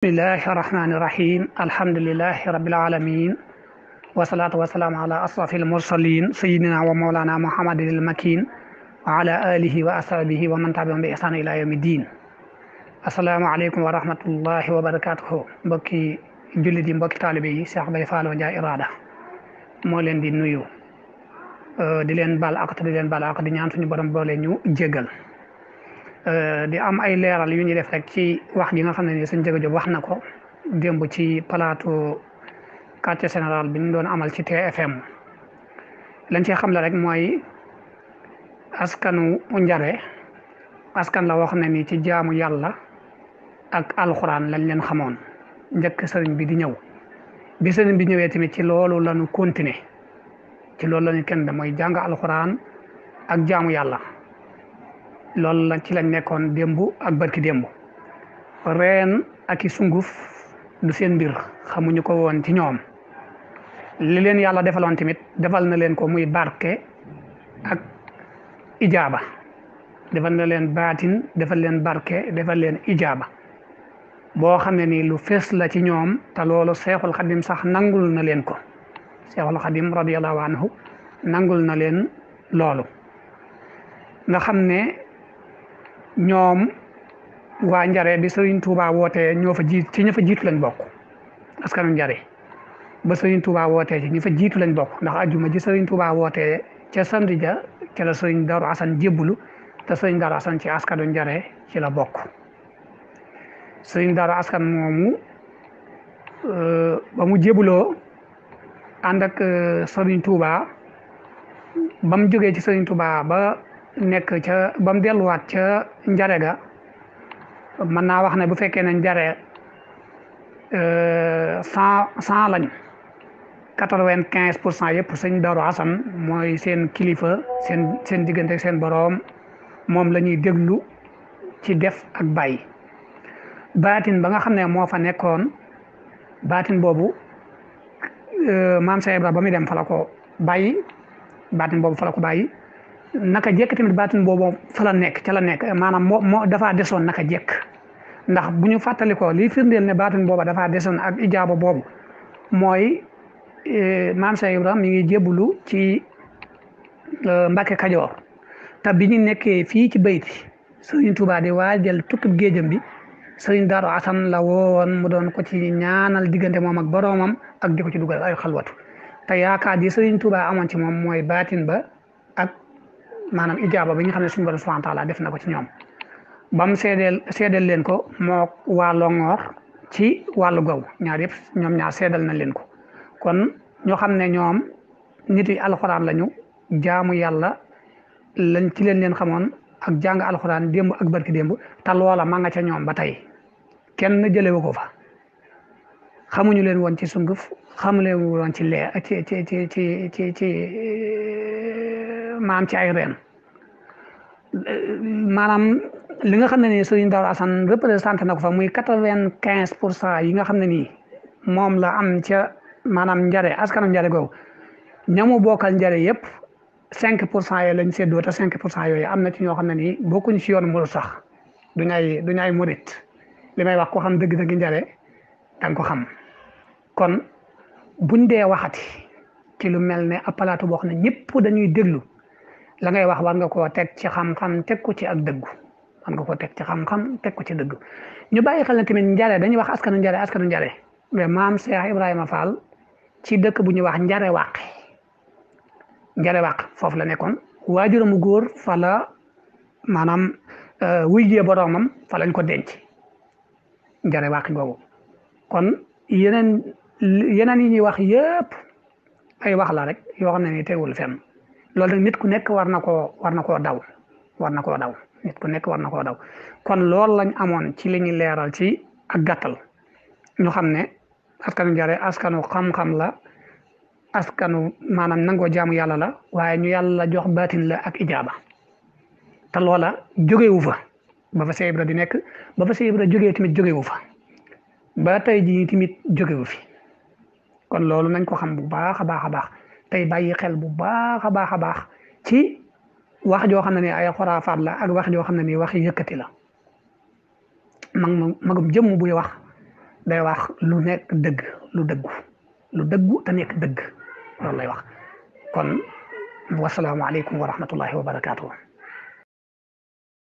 bismillahi rahmani rahim alhamdulilahi rabbil alamin wasalaatu wasalaamu ala asrafil mursalin sayidina wa maulana muhammadil makin wa ala alihi wa ashabihi wa man tabi'ahum bi ihsan ila yawmi din assalaamu aleykum wa rahmatullahi wa barakatuhu mbokki jullit yi mbokki taalibe yi Cheikh Baye Fallou Ndiaye Irada moo leen di nuyu di leen baal ak di ñaan suñu borom boole ñu jéggal di am ay leeral yu ñuy def rek ci wax ji nga xam ne ni suñ jëgëjëf wax na ko démb ci plateau quartier général bi ñu doon amal ci TFM lañ ci xam la rek mooy askanu Njare askan la woo xam ne ni ci jaamu yàlla ak alxuraan lañ leen xamoon njëkk sëriñ bi di ñëw bi sëriñ bi ñëwee tamit ci loolu lañu continuer ci loolu lañu kenn de mooy jàng alxuraan ak jaamu yàlla loolu la ci lañ nekkoon démb ak barki démb reen ak i sunguf du seen mbir xamuñu ko woon ci ñoom li leen yàlla defaloon tamit defal na leen ko muy barke ak ijaaba defal na leen baatin defal leen barke defal leen ijaaba boo xam ne ni lu fees la ci ñoom te loolu seexul xadim sax nangul na leen ko seexul xadim radiyallahu anhu nangul na leen loolu nga xam ne ñoom waa Njare bi Sëriñ Tuubaa wootee ñoo fa jiit ci ña fa jiitu lañ bokk askanu Njare ba Sëriñ Tuubaa wootee ci ñi fa jiitu lañ bokk ndax ajjuma ji Sëriñ Tuubaa wootee ca samedi ja ca la Sëriñ Daaru Asan jébbulu te Sëriñ Daaru Asan ci askanu Njare ci la bokk Sëriñ Daaru Asan moomu ba mu jébbuloo ànd ak Sëriñ Tuubaa ba mu jógee ci Sëriñ Tuubaa ba nekk ca ba mu delluwaat ca Njare ga mën naa wax ne bu fekkee ne Njare cent lañ 95% yëpp sëñ Daaru Asan mooy seen kilifa seen diggante seen boroom moom la ñuy déglu ci def ak bàyyi baatin ba nga xam ne moo fa nekkoon baatin boobu maam Cheikh Ibra ba muy dem fa la ko bàyyi baatin boobu fa la ko bàyyi naka jekk tamit baatin boobu fa la nekk ca la nekk maanaam moo dafaa desoon naka jekk ndax bu ñu fàttali ko lii firndeel ne baatin booba dafaa desoon ak ijaaba boobu mooy maam Cheikh Ibra mi ngi jébbalu ci Mbàkke Kajoor te bi ñu nekkee fii ci bayti Sëriñ Tuubaa di waajal tukkib géejam bi Sëriñ Daaru Asan la woowoon mu doon ko ci ñaanal diggante moom ak boroomam ak di ko ci dugal ay xalwatu te yaakaar ji Sëriñ Tuubaa amoon ci moom mooy baatin ba ak maanaam ijaaba bi nga xam ne suñu borom subhaanahu wa taala def na ko ci ñoom ba mu seedeel leen ko moo waa Longoor ci wàllu googu ñaar yëpp ñoom ñaar seedal na leen ko kon ñoo xam ne ñoom nit yi alxuraan lañu jaamu yàlla lañ ci leen xamoon ak jàng alxuraan démb ak barki démb te loola ma nga ca ñoom ba tey kenn jëlewu ko fa xamuñu leen woon ci sunguf xamu leen woon ci lee ci maam ci ay reen maanaam li nga xam ne nii Sëriñ Daaru Asan représenté na ko fa muy 95% yi nga xam ne nii moom la am ca maanaam Njare askanu Njare googu ñamu bokkal Njare yëpp 5% yooyu lañ séddoo te 5% yooyu am na ci ñoo xam ne nii bokkuñ ci yoon murit sax duñu ay murit li may wax ko xam dëgg-dëgg Njare danga ko xam kon buñ dee waxati ci lu mel ne ab plateau boo xam ne ñëpp dañuy déglu la ngay wax war nga koo teg ci xam-xam teg ko ci ak dëggu war nga koo teg ci xam-xam teg ko ci dëggu ñu bàyyi xel ne tamit Njare dañuy wax askanu Njare mais maam Cheikh Ibrahima Fall ci dëkk bu ñuy wax Njare Wàq foofu la nekkoon waajuramu góor fa la maanaam wuy jee boroomam fa lañ ko denc Njare Wàq googu kon yeneen yi ñuy wax yëpp ay wax la rek yoo xam ne ni teewul fenn loolu nag nit ku nekk war na koo daw nit ku nekk war na koo daw kon loolu lañ amoon ci li ñuy leeral ci ak gàttal ñu xam ne askanu Njare askanu xam-xam la askanu maanaam nangoo jaamu yàlla la waaye ñu yàlla jox baatin la ak ijaaba te loola jógewu fa ba fa Seex Ibra di nekk ba fa Seex Ibra jógee tamit jógewu fa ba tey jii tamit jógewu fi kon loolu nañ ko xam bu baax a baax a baax tey bàyyi xel bu baax a baax ci wax joo xam ne ni ay xuraafaat la ak wax joo xam ne ni wax yëkkati la magum jëmm buy wax day wax lu nekk dëgg lu dëggu lu dëggu te nekk dëgg loolu lay wax kon wasalaamualeykum wa rahmatullahi wa barakaatu.